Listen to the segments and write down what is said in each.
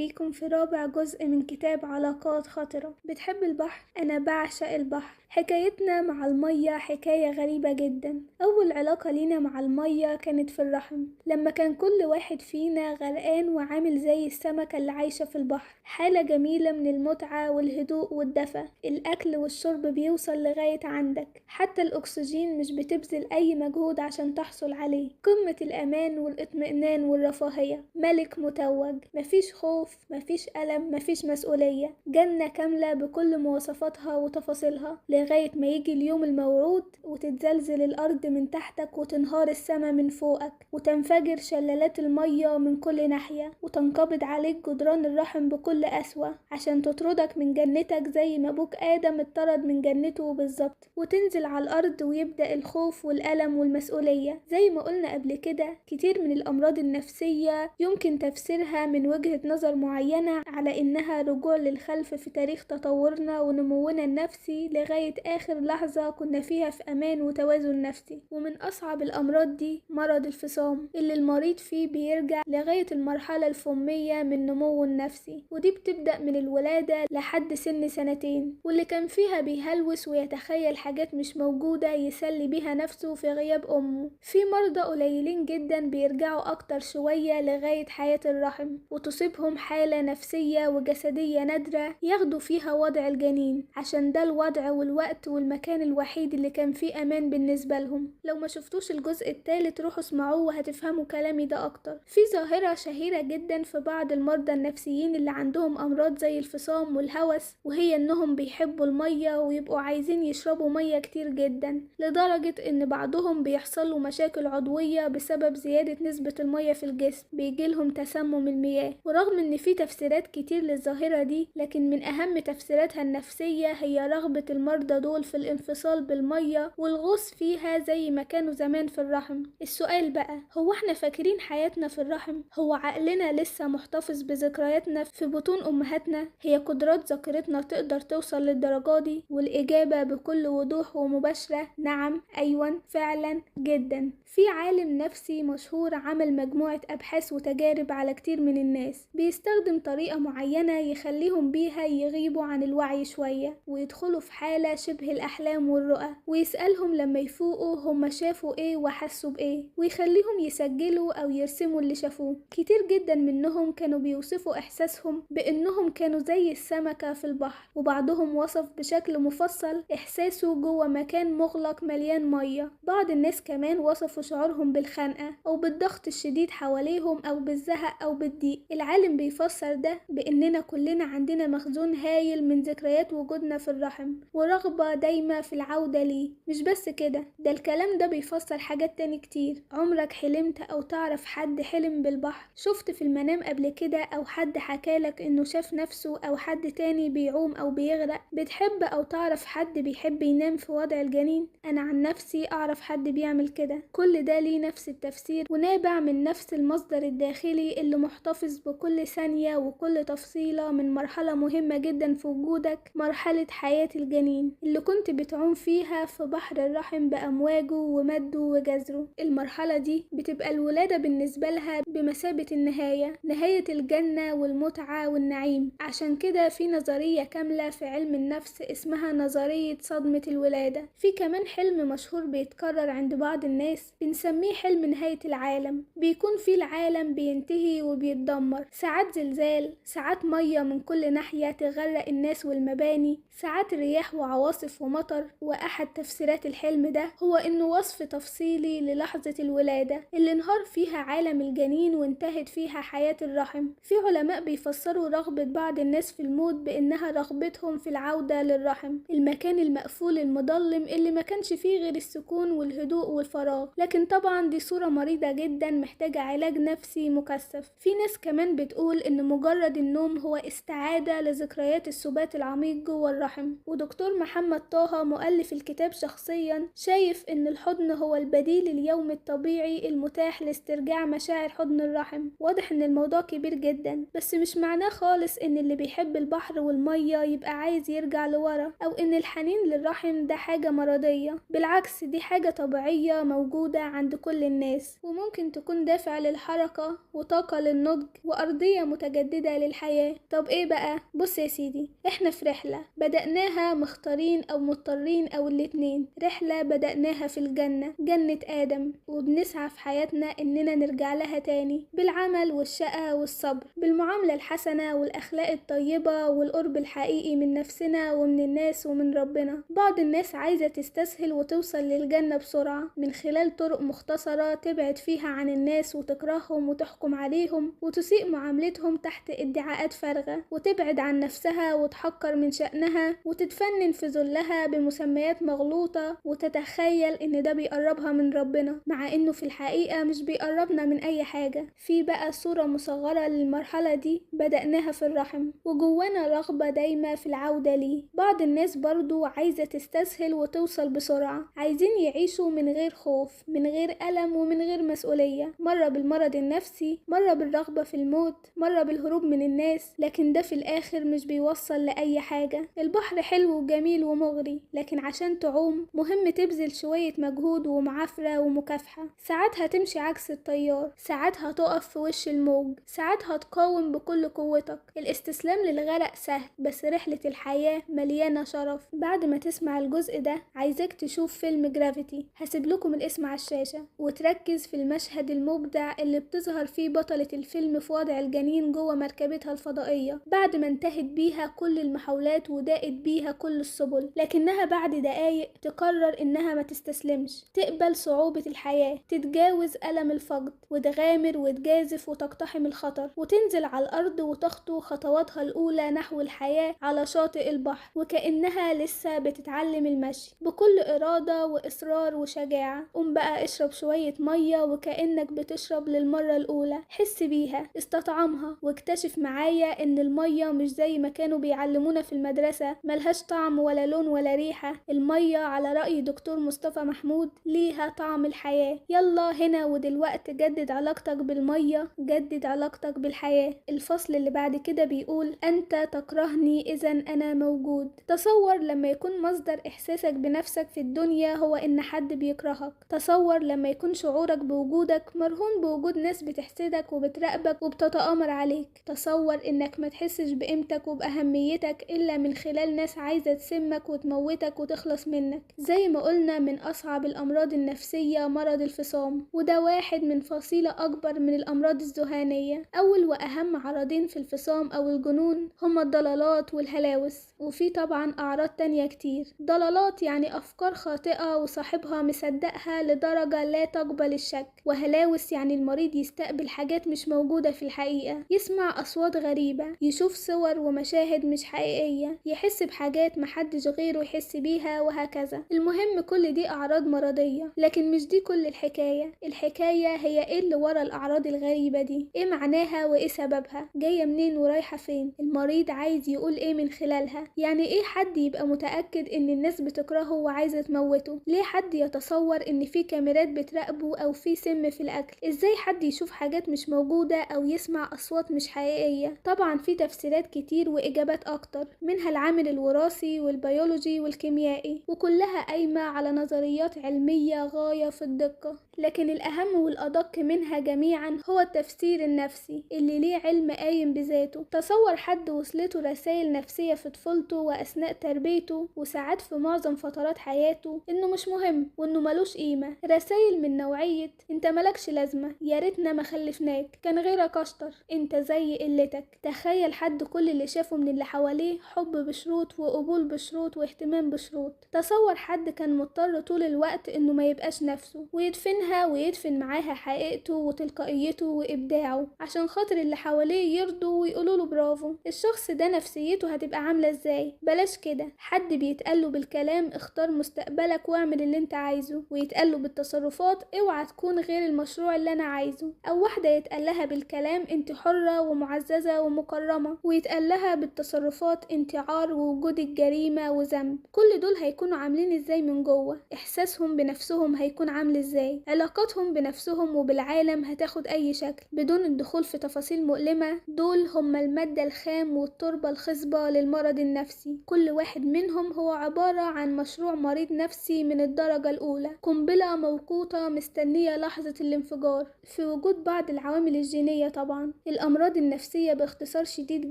بيكم في رابع جزء من كتاب علاقات خطرة. بتحب البحر؟ أنا بعشق البحر. حكايتنا مع المية حكاية غريبة جدا. أول علاقة لينا مع المية كانت في الرحم، لما كان كل واحد فينا غرقان وعامل زي السمكة اللي عايشة في البحر. حالة جميلة من المتعة والهدوء والدفى، الأكل والشرب بيوصل لغاية عندك، حتى الأكسجين مش بتبذل أي مجهود عشان تحصل عليه. قمة الأمان والاطمئنان والرفاهية، ملك متوج، مفيش خوف، مفيش ألم، مفيش مسؤولية، جنة كاملة بكل مواصفاتها وتفاصيلها، لغاية ما يجي اليوم الموعود وتتزلزل الأرض من تحتك وتنهار السماء من فوقك وتنفجر شلالات المية من كل ناحية وتنقبض عليك جدران الرحم بكل قسوة عشان تطردك من جنتك زي ما أبوك آدم اتطرد من جنته بالظبط، وتنزل على الأرض ويبدأ الخوف والألم والمسؤولية. زي ما قلنا قبل كده، كتير من الأمراض النفسية يمكن تفسيرها من وجهة نظر معينة على إنها رجوع للخلف في تاريخ تطورنا ونمونا النفسي لغاية آخر لحظة كنا فيها في أمان وتوازن نفسي. ومن أصعب الأمراض دي مرض الفصام، اللي المريض فيه بيرجع لغاية المرحلة الفمية من نموه النفسي، ودي بتبدأ من الولادة لحد سن 2 سنين، واللي كان فيها بيهلوس ويتخيل حاجات مش موجودة يسلي بيها نفسه في غياب أمه. في مرضى قليلين جدا بيرجعوا أكتر شوية لغاية حياة الرحم، وتصيبهم حالة نفسية وجسدية نادرة ياخدوا فيها وضع الجنين، عشان ده الوضع والوقت والمكان الوحيد اللي كان فيه أمان بالنسبة لهم. لو ما شفتوش الجزء الثالث روحوا اسمعوه وهتفهموا كلامي ده أكتر. في ظاهرة شهيرة جدا في بعض المرضى النفسيين اللي عندهم أمراض زي الفصام والهوس، وهي إنهم بيحبوا المية ويبقوا عايزين يشربوا مية كتير جدا، لدرجة إن بعضهم بيحصلوا مشاكل عضوية بسبب زيادة نسبة المية في الجسم، بيجيلهم تسمم المياه. ورغم إن في تفسيرات كتير للظاهرة دي، لكن من أهم تفسيراتها النفسية هي رغبة المرضى دول في الانفصال بالمية والغوص فيها زي ما كانوا زمان في الرحم. السؤال بقى، هو احنا فاكرين حياتنا في الرحم؟ هو عقلنا لسه محتفظ بذكرياتنا في بطون أمهاتنا؟ هي قدرات ذاكرتنا تقدر توصل للدرجة دي؟ والإجابة بكل وضوح ومباشرة نعم، أيوة، فعلا جدا. في عالم نفسي مشهور عمل مجموعة أبحاث وتجارب على كتير من الناس، بيستخدم طريقة معينة يخليهم بيها يغيبوا عن الوعي شوية ويدخلوا في حالة شبه الأحلام والرؤى، ويسألهم لما يفوقوا هم شافوا إيه وحسوا بإيه، ويخليهم يسجلوا أو يرسموا اللي شافوه. كتير جدا منهم كانوا بيوصفوا إحساسهم بإنهم كانوا زي السمكة في البحر، وبعضهم وصف بشكل مفصل إحساسه جوه مكان مغلق مليان مية. بعض الناس كمان وصفوا شعورهم بالخنقة أو بالضغط الشديد حواليهم أو بالزهق أو بالضيق. العالم بيفسر ده بإننا كلنا عندنا مخزون هايل من ذكريات وجودنا في الرحم ورغبة دايمة في العودة ليه. مش بس كده، ده الكلام ده بيفسر حاجات تاني كتير. عمرك حلمت أو تعرف حد حلم بالبحر؟ شفت في المنام قبل كده أو حد حكالك إنه شاف نفسه أو حد تاني بيعوم أو بيغرق؟ بتحب أو تعرف حد بيحب ينام في وضع الجنين؟ أنا عن نفسي أعرف حد بيعمل كده. كل ده ليه نفس التفسير ونابع من نفس المصدر الداخلي اللي محتفظ بكل ثانية وكل تفصيلة من مرحلة مهمة جدا في وجودك، مرحلة حياة الجنين اللي كنت بتعوم فيها في بحر الرحم بأمواجه ومده وجزره. المرحلة دي بتبقى الولادة بالنسبة لها بمثابة النهاية، نهاية الجنة والمتعة والنعيم. عشان كده في نظرية كاملة في علم النفس اسمها نظرية صدمة الولادة. في كمان حلم مشهور بيتكرر عند بعض الناس بنسميه حلم نهاية العالم، بيكون فيه العالم بينتهي وبيتدمر، ساعات زلزال، ساعات مية من كل ناحية تغرق الناس والمباني، ساعات رياح وعواصف ومطر. وأحد تفسيرات الحلم ده هو إنه وصف تفصيلي للحظة الولادة اللي انهار فيها عالم الجنين وانتهت فيها حياة الرحم. في علماء بيفسروا رغبة بعض الناس في الموت بإنها رغبتهم في العودة للرحم، المكان المقفول المظلم اللي ما كانش فيه غير السكون والهدوء والفراغ. لكن طبعا دي صورة مريضة جدا محتاجة علاج نفسي مكثف. في ناس كمان بتقول إن مجرد النوم هو استعادة لذكريات السبات العميق جوه الرحم. ودكتور محمد طه مؤلف الكتاب شخصيا شايف إن الحضن هو البديل اليومي الطبيعي المتاح لاسترجاع مشاعر حضن الرحم. واضح إن الموضوع كبير جدا، بس مش معناه خالص إن اللي بيحب البحر والمية يبقى عايز يرجع لورا، أو إن الحنين للرحم ده حاجة مرضية. بالعكس، دي حاجة طبيعية موجودة عند كل الناس، وممكن تكون دافع للحركة وطاقة للنضج وأرضية متجددة للحياة. طب ايه بقى؟ بص يا سيدي، احنا في رحلة بدأناها مختارين او مضطرين او الاتنين، رحلة بدأناها في الجنة، جنة آدم، وبنسعى في حياتنا اننا نرجع لها تاني بالعمل والشقة والصبر، بالمعاملة الحسنة والأخلاق الطيبة والقرب الحقيقي من نفسنا ومن الناس ومن ربنا. بعض الناس عايزة تستسهل وتوصل للجنة بسرعة من خلال طرق مختصرة تبعد فيها عن الناس وتكرههم وتحكم عليهم وتسيء معاملتهم تحت ادعاءات فارغة، وتبعد عن نفسها وتحقر من شأنها وتتفنن في ذلها بمسميات مغلوطة، وتتخيل ان ده بيقربها من ربنا، مع انه في الحقيقة مش بيقربنا من اي حاجة. في بقى صورة مصغرة للمرحلة دي بدأناها في الرحم، وجوانا رغبة دايمة في العودة ليه. بعض الناس برضو عايزة تستسهل وتوصل بسرعة، عايزين يعيشوا من غير خوف، من غير ألم، ومن غير مسؤولية، مرة بالمرض النفسي، مرة بالرغبة في الموت، مرة بالهروب من الناس، لكن ده في الآخر مش بيوصل لأي حاجة. البحر حلو وجميل ومغري، لكن عشان تعوم مهم تبذل شوية مجهود ومعافرة ومكافحة. ساعات هتمشي عكس التيار، ساعات هتقف في وش الموج، ساعات هتقاوم بكل قوتك. الاستسلام للغرق سهل، بس رحلة الحياة مليانة شرف. بعد ما تسمع الجزء ده عايزاك تشوف فيلم جرافيتي، هسيب لكم الاسم على الشاشة، وتركز في المشهد المبدع اللي بتظهر فيه بطلة الفيلم في وضع الجنين جوه مركبتها الفضائية بعد ما انتهت بيها كل المحاولات وضاقت بيها كل السبل، لكنها بعد دقايق تقرر انها ما تستسلمش، تقبل صعوبة الحياة، تتجاوز ألم الفقد، وتغامر وتجازف وتقتحم الخطر، وتنزل على الأرض وتخطو خطواتها الأولى نحو الحياة على شاطئ البحر، وكأنها لسه بتتعلم المشي بكل إرادة وإصرار وشجاعة. قوم بقى اشرب شوية مية وكأنك بتشرب للمرة الأولى، حس بيها، استطعمها، واكتشف معايا إن المية مش زي ما كانوا بيعلمونا في المدرسة، ملهاش طعم ولا لون ولا ريحة. المية على رأي دكتور مصطفى محمود ليها طعم الحياة. يلا هنا ودلوقتي جدد علاقتك بالمية، جدد علاقتك بالحياة. الفصل اللي بعد كده بيقول أنت تكرهني إذا أنا موجود. تصور لما يكون مصدر إحساسك بنفسك في الدنيا هو إن حد بيكرهك. تصور لما يكون شعورك بوجودك مرهون بوجود ناس بتحسدك وبتراقبك وبتتآمر عليك. تصور إنك ما تحسش بقيمتك وبأهميتك إلا من خلال ناس عايزة تسمك وتموتك وتخلص منك. زي ما قلنا من أصعب الأمراض النفسية مرض الفصام، وده واحد من فصيلة أكبر من الأمراض الذهانية. أول وأهم عرضين في الفصام أو الجنون هما الضلالات والهلاوس، وفي طبعا أعراض تانية كتير. ضلالات يعني أفكار خاطئة وصاحبها مصدقها لدرجة لا تقبل الشك، وهلاوس يعني المريض يستقبل حاجات مش موجودة في الحقيقة، يسمع أصوات غريبة، يشوف صور ومشاهد مش حقيقية، يحس بحاجات محدش غيره يحس بيها، وهكذا. المهم كل دي أعراض مرضية، لكن مش دي كل الحكاية. الحكاية هي إيه اللي ورا الأعراض الغريبة دي، إيه معناها وإيه سببها، جاية منين ورايحة فين، المريض عايز يقول إيه من خلالها. يعني إيه حد يبقى متأكد إن الناس بتكرهه وعايزة تموته؟ ليه حد يتصور إن في كاميرات بتراقبه أو في سم في الأكل؟ إزاي حد يشوف حاجات مش موجودة أو يسمع أصوات مش حقيقية؟ طبعا في تفسيرات كتير وإجابات أكتر، منها العامل الوراثي والبيولوجي والكيميائي، وكلها قايمة على نظريات علمية غاية في الدقة. لكن الأهم والأدق منها جميعا هو التفسير النفسي اللي ليه علم قايم بذاته. تصور حد وصلته رسائل نفسية في طفولته وأثناء تربيته وساعات في معظم فترات حياته إنه مش مهم وإنه ملوش قيمة، رسائل من نوعية أنت ملكش لازمة، يا ريتنا ما خلفناك، كان غيرك أشطر، أنت زي قلتك. تخيل حد كل اللي شافه من اللي حواليه حب بشروط وقبول بشروط واهتمام بشروط. تصور حد كان مضطر طول الوقت إنه ما يبقاش نفسه ويدفنها ويدفن معاها حقيقته وتلقائيته وإبداعه عشان خاطر اللي حواليه يرضوا ويقولوا له برافو. الشخص ده نفسيته هتبقى عاملة ازاي؟ بلاش كده. حد بيتقاله بالكلام اختار مستقبلك واعمل اللي انت عايزه، ويتقاله بالتصرفات اوعى تكون غير المشروع اللي انا عايزه، او واحدة يتقالها بالكلام انت حرة ومعززة ومكرمة، ويتقالها بالتصرفات انت عار ووجودك جريمة وذنب. كل دول هيكونوا عاملين ازاي من جوه؟ احساسهم بنفسهم هيكون عامل ازاي؟ علاقتهم بنفسهم وبالعالم هتاخد أي شكل بدون الدخول في تفاصيل مؤلمة. دول هم المادة الخام والتربة الخصبة للمرض النفسي. كل واحد منهم هو عبارة عن مشروع مريض نفسي من الدرجة الأولى، قنبلة موقوتة مستنية لحظة الانفجار في وجود بعض العوامل الجينية. طبعا الأمراض النفسية باختصار شديد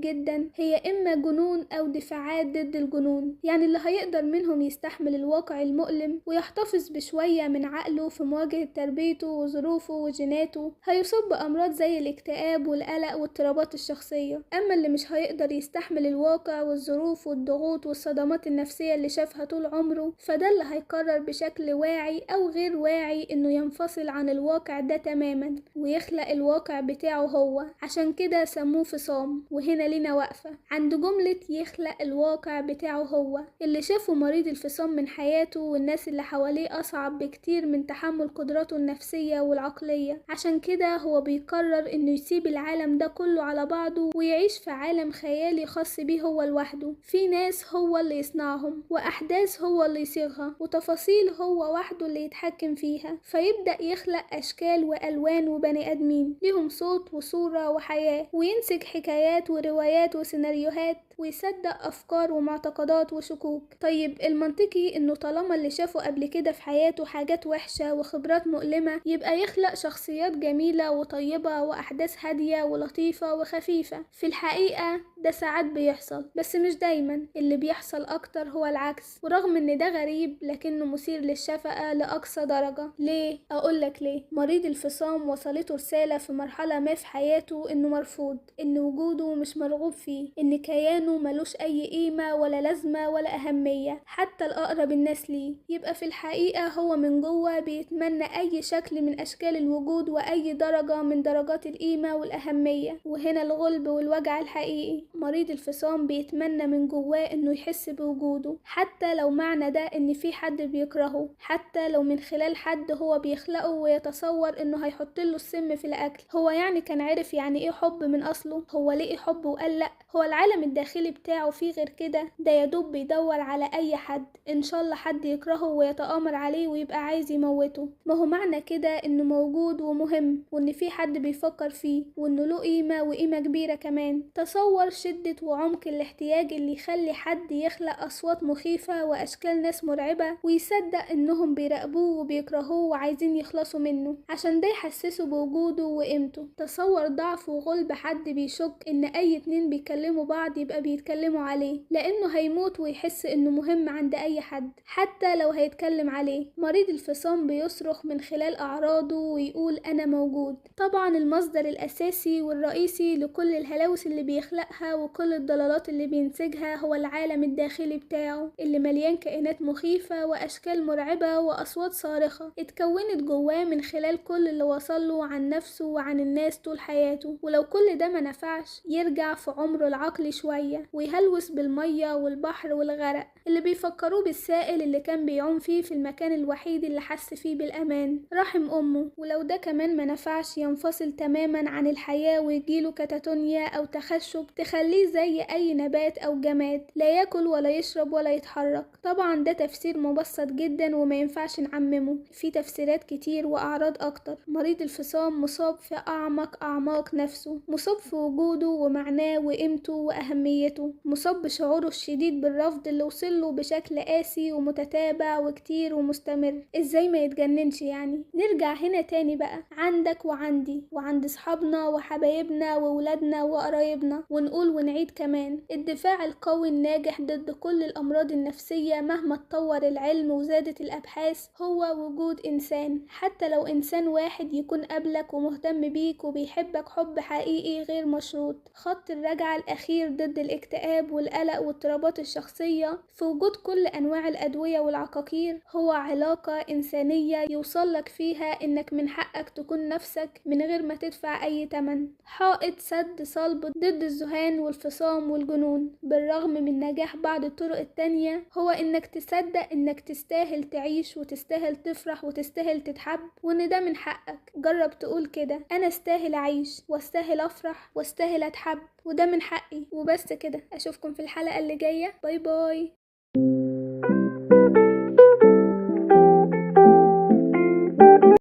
جدا هي إما جنون أو دفاعات ضد الجنون، يعني اللي هيقدر منهم يستحمل الواقع المؤلم ويحتفظ بشوية من عقله في مواجهة تربيته وظروفه وجيناته هيصاب بأمراض زي الاكتئاب والقلق واضطرابات الشخصية. أما اللي مش هيقدر يستحمل الواقع والظروف والضغوط والصدمات النفسية اللي شافها طول عمره، فده اللي هيقرر بشكل واعي أو غير واعي إنه ينفصل عن الواقع ده تماما ويخلق الواقع بتاعه هو. عشان كده سموه فصام. وهنا لينا وقفة عند جملة يخلق الواقع بتاعه هو. اللي شافه مريض الفصام من حياته والناس اللي حواليه أصعب بكتير من تحمل قدراته النفسية والعقلية. عشان كده هو بيقرر إنه يسيب العالم ده كله على بعضه ويعيش في عالم خيالي خاص بيه هو لوحده، في ناس هو اللي يصنعهم وأحداث هو اللي يصيغها وتفاصيل هو وحده اللي يتحكم فيها. فيبدأ يخلق أشكال وألوان وبني آدمين ليهم صوت وصورة وحياة، وينسج حكايات وروايات وسيناريوهات، ويصدق أفكار ومعتقدات وشكوك. طيب المنطقي إنه طالما اللي شافه قبل كده في حياته حاجات وحشة وخبرات مؤلمة، يبقى يخلق شخصيات جميلة وطيبة وأحداث هادية ولطيفة وخفيفة. في الحقيقة ده ساعات بيحصل، بس مش دايما. اللي بيحصل أكتر هو العكس، ورغم إن ده غريب لكنه مثير للشفقة لأقصى درجة. ليه؟ أقولك ليه. مريض الفصام وصلته رسالة في مرحلة ما في حياته إنه مرفوض، إن وجوده مش مرغوب فيه، إن كيانه ملوش أي قيمة ولا لازمة ولا أهمية حتى الأقرب الناس ليه. يبقى في الحقيقة هو من جوه بيتمنى أي شكل من أشكال الوجود وأي درجة من درجات القيمة والأهمية. وهنا الغلب والوجع الحقيقي. مريض الفصام بيتمنى من جواه إنه يحس بوجوده، حتى لو معنى ده إن في حد بيكرهه، حتى لو من خلال حد هو بيخلقه ويتصور إنه هيحط له السم في الأكل. هو يعني كان عارف يعني إيه حب من أصله؟ هو لقي حب وقال لأ؟ هو العالم الداخلي بتاعه فيه غير كده؟ ده يدوب بيدور على أي حد، إن شاء الله حد يكرهه ويتآمر عليه ويبقى عايز يموته. ما هو معنى كده إنه موجود ومهم، وإن في حد بيفكر فيه، وإنه له قيمة وقيمة كبيرة كمان. تصور شدة وعمق الاحتياج اللي يخلي حد يخلق أصوات مخيفة وأشكال ناس مرعبة ويصدق إنهم بيراقبوه وبيكرهوه وعايزين يخلصوا منه، عشان ده يحسسه بوجوده وقيمته. تصور ضعف وغلب حد بيشك إن أي اتنين بيكلموا بعض يبقى بيتكلموا عليه، لأنه هيموت ويحس إنه مهم عند أي حد حتى لو هيتكلم عليه. مريض الفصام بيصرخ من خلال أعراضه ويقول أنا موجود. طبعا المصدر الأساسي والرئيسي لكل الهلاوس اللي بيخلقها وكل الضلالات اللي بينسجها هو العالم الداخلي بتاعه، اللي مليان كائنات مخيفة وأشكال مرعبة وأصوات صارخة اتكونت جواه من خلال كل اللي وصله عن نفسه وعن الناس طول حياته. ولو كل ده ما نفعش يرجع في عمره العقلي شوية ويهلوس بالمية والبحر والغرق اللي بيفكروه بالسائل اللي كان بيعوم فيه في المكان الوحيد اللي حس فيه بالأمان، رحم أمه. ولو ده كمان ما نفعش ينفصل تماما عن الحياة ويجيله كاتاتونيا أو تخشب تخليه زي أي نبات أو جماد، لا ياكل ولا يشرب ولا يتحرك. طبعا ده تفسير مبسط جدا وما ينفعش نعممه، في تفسيرات كتير وأعراض أكتر. مريض الفصام مصاب في أعمق أعماق نفسه، مصاب في وجوده ومعناه وقيمته وأهميته، مصاب بشعوره الشديد بالرفض اللي وصله بشكل قاسي ومتتابع وكتير ومستمر. ازاي ما يتجننش يعني؟ نرجع هنا تاني بقى، عندك وعندي وعند صحابنا وحبايبنا وولادنا وقرايبنا، ونقول ونعيد كمان، الدفاع القوي الناجح ضد كل الأمراض النفسية مهما اتطور العلم وزادت الأبحاث هو وجود إنسان، حتى لو إنسان واحد يكون قبلك ومهتم بيك وبيحبك حب حقيقي غير مشروط. خط الرجعة الأخير ضد الاكتئاب والقلق واضطرابات الشخصية في وجود كل أنواع الأدوية والعقاقير هو علاقة إنسانية يوصلك فيها إنك من حقك تكون نفسك من غير ما تدفع أي تمن. حائط سد صلب ضد الذهان والفصام والجنون، بالرغم من نجاح بعض الطرق التانية، هو إنك تصدق إنك تستاهل تعيش وتستاهل تفرح وتستاهل تتحب، وإن ده من حقك. جرب تقول كده، أنا استاهل أعيش واستاهل أفرح واستاهل أتحب، وده من حقي. وبس كده، أشوفكم في الحلقة اللي جاية. bye bye.